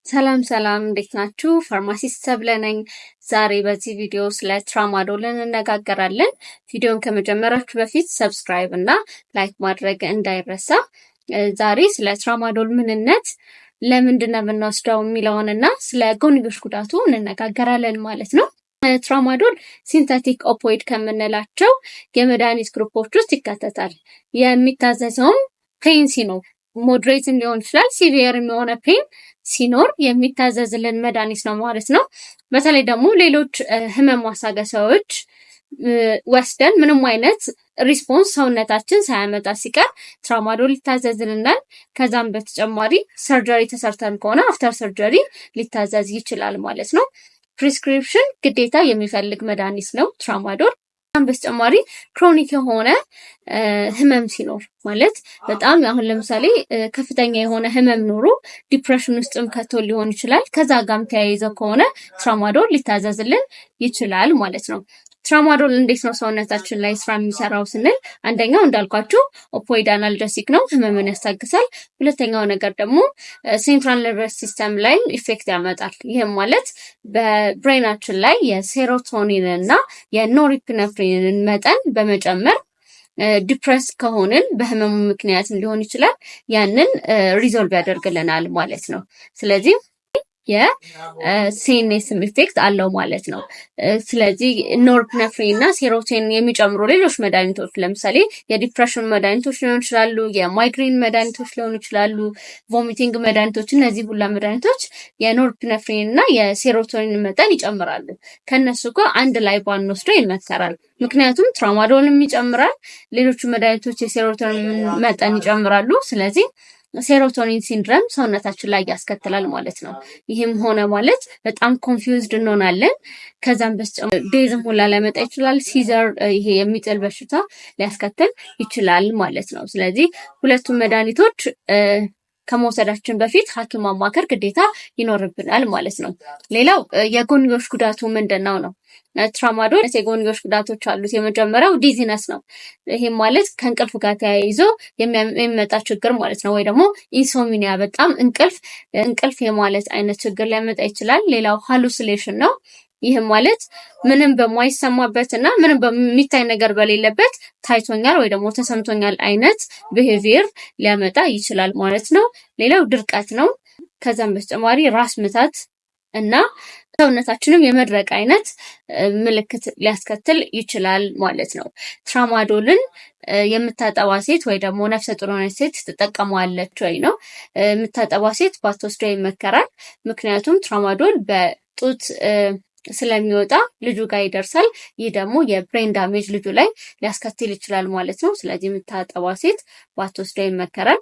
ሰላም ሰላም፣ እንዴት ናችሁ? Pharmacist ሰብለ ነኝ። ዛሬ በዚህ ቪዲዮ ስለ ትራማዶል እንነጋገራለን። ቪዲዮን ከመጀመራችሁ በፊት subscribe እና like ማድረግ እንዳይረሳ። ዛሬ ስለ ትራማዶል ምንነት፣ ለምንድን ነው የምንወስደው የሚለውን እና ስለ ጎንዮሽ ጉዳቱ እንነጋገራለን ማለት ነው። ትራማዶል synthetic opioid ከምንላቸው የመድኃኒት group ኦች ውስጥ ይካተታል። የሚታዘዘውም pain ሲኖር፣ moderate ም ሊሆን ይችላል፣ severe የሆነ pain ሲኖር የሚታዘዝልን መድኃኒት ነው ማለት ነው። በተለይ ደግሞ ሌሎች ህመም ማስታገሻዎች ወስደን ምንም አይነት response ሰውነታችን ሳያመጣ ሲቀር ትራማዶል ሊታዘዝልናል። ከዛም በተጨማሪ surgery ተሰርተን ከሆነ after surgery ሊታዘዝ ይችላል ማለት ነው። Prescription ግዴታ የሚፈልግ መድኃኒት ነው ትራማዶል። በተጨማሪ chronic የሆነ ህመም ሲኖር፣ ማለት በጣም አሁን ለምሳሌ ከፍተኛ የሆነ ህመም ኖሮ depression ውስጥም ከቶ ሊሆን ይችላል። ከዛ ጋርም ተያይዘው ከሆነ ትራማዶል ሊታዘዝልን ይችላል ማለት ነው። ትራማዶል እንዴት ነው ሰውነታችን ላይ ስራ የሚሰራው ስንል፣ አንደኛው እንዳልኳችሁ opioid analgesic ነው፣ ህመምን ያስታግሳል። ሁለተኛው ነገር ደግሞ central nervous system ላይ effect ያመጣል። ይህም ማለት በ brain ኣችን ላይ የ serotonin እና የ norepinephrine ን መጠን በመጨመር depress ከሆንን በህመሙ ምክንያት ሊሆን ይችላል፣ ያንን resolve ያደርግልናል ማለት ነው። ስለዚህ የ CNS ም effect አለው ማለት ነው። ስለዚህ norepinephrine እና serotonin የሚጨምሩ ሌሎች መድኃኒቶች፣ ለምሳሌ የ depression መድኃኒቶች ሊሆኑ ይችላሉ፣ የማይግሬን መድኃኒቶች ሊሆኑ ይችላሉ፣ vomiting መድኃኒቶች። እነዚህ ሁላ መድኃኒቶች የ norepinephrine እና የ serotonin መጠን ይጨምራሉ። ከእነሱ ጋር አንድ ላይ ባንወስደው ይመከራል። ምክንያቱም ትራማዶልም ይጨምራል፣ ሌሎቹ መድኃኒቶች የ serotonin መጠን ይጨምራሉ። ስለዚህ serotonin syndrome ሰውነታችን ላይ ያስከትላል ማለት ነው። ይህም ሆነ ማለት በጣም confused እንሆናለን። ከዛም በተጨማሪ death ም ሁላ ሊያመጣ ይችላል። Seizure፣ ይሄ የሚጥል በሽታ ሊያስከትል ይችላል ማለት ነው። ስለዚህ ሁለቱም መድኃኒቶች ከመውሰዳችን በፊት ሐኪም ማማከር ግዴታ ይኖርብናል ማለት ነው። ሌላው የጎንዮሽ ጉዳቱ ምንድን ነው ነው። ትራማዶል የጎንዮሽ ጉዳቶች አሉት። የመጀመሪያው dizziness ነው። ይሄም ማለት ከእንቅልፍ ጋር ተያይዞ የሚመጣ ችግር ማለት ነው። ወይ ደግሞ insomnia፣ በጣም እንቅልፍ እንቅልፍ የማለት አይነት ችግር ሊያመጣ ይችላል። ሌላው hallucination ነው። ይህም ማለት ምንም በማይሰማበት እና ምንም በሚታይ ነገር በሌለበት ታይቶኛል ወይ ደግሞ ተሰምቶኛል አይነት behavior ሊያመጣ ይችላል ማለት ነው። ሌላው ድርቀት ነው። ከዛም በተጨማሪ ራስ ምታት እና ሰውነታችንም የመድረቅ አይነት ምልክት ሊያስከትል ይችላል ማለት ነው። ትራማዶልን የምታጠባ ሴት ወይ ደግሞ ነፍሰ ጡር የሆነች ሴት ትጠቀመዋለች ወይ ነው። የምታጠባ ሴት ባትወስደው ይመከራል። ምክንያቱም ትራማዶል በጡት ስለሚወጣ ልጁ ጋር ይደርሳል። ይህ ደግሞ የ brain damage ልጁ ላይ ሊያስከትል ይችላል ማለት ነው። ስለዚህ የምታጠባ ሴት ባትወስደው ይመከራል።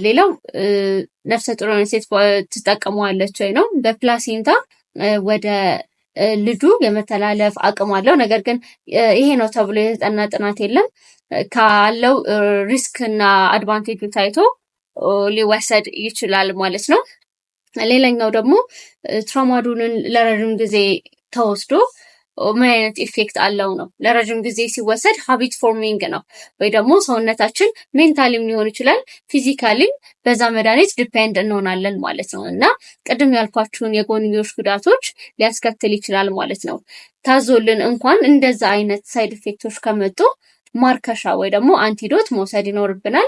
ሌላው ነፍሰ ጡር የሆነች ሴት ትጠቀመዋለች ወይ ነው። በ placenta ወደ ልጁ የመተላለፍ አቅም አለው። ነገር ግን ይሄ ነው ተብሎ የተጠና ጥናት የለም። ካለው risk እና advantage ኡ ታይቶ ሊወሰድ ይችላል ማለት ነው። ሌላኛው ደግሞ ትራማዶልን ለረጅም ጊዜ ተወስዶ ምን አይነት effect አለው ነው። ለረጅም ጊዜ ሲወሰድ habit forming ነው፣ ወይ ደግሞ ሰውነታችን mentally ም ሊሆን ይችላል፣ physically ም በዛ መድኃኒት depend እንሆናለን ማለት ነው እና ቅድም ያልኳችሁን የጎንዮሽ ጉዳቶች ሊያስከትል ይችላል ማለት ነው። ታዞልን እንኳን እንደዛ አይነት side effect ኦች ከመጡ ማርከሻ ወይ ደግሞ antidote መውሰድ ይኖርብናል።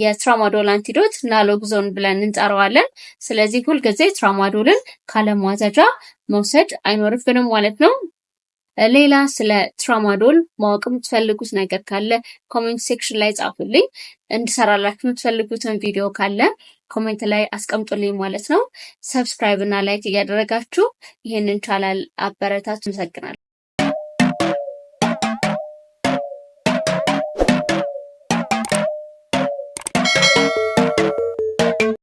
የትራማዶል antidote naloxone ብለን እንጠራዋለን። ስለዚህ ሁልጊዜ ትራማዶልን ካለማዘዣ መውሰድ አይኖርብንም ማለት ነው። ሌላ ስለ ትራማዶል ማወቅ የምትፈልጉት ነገር ካለ comment section ላይ ጻፉልኝ። እንድሰራላችሁ የምትፈልጉትን ቪዲዮ ካለ comment ላይ አስቀምጡልኝ ማለት ነው። Subscribe እና like እያደረጋችሁ ይህንን ቻናል አበረታቱ። አመሰግናለሁ።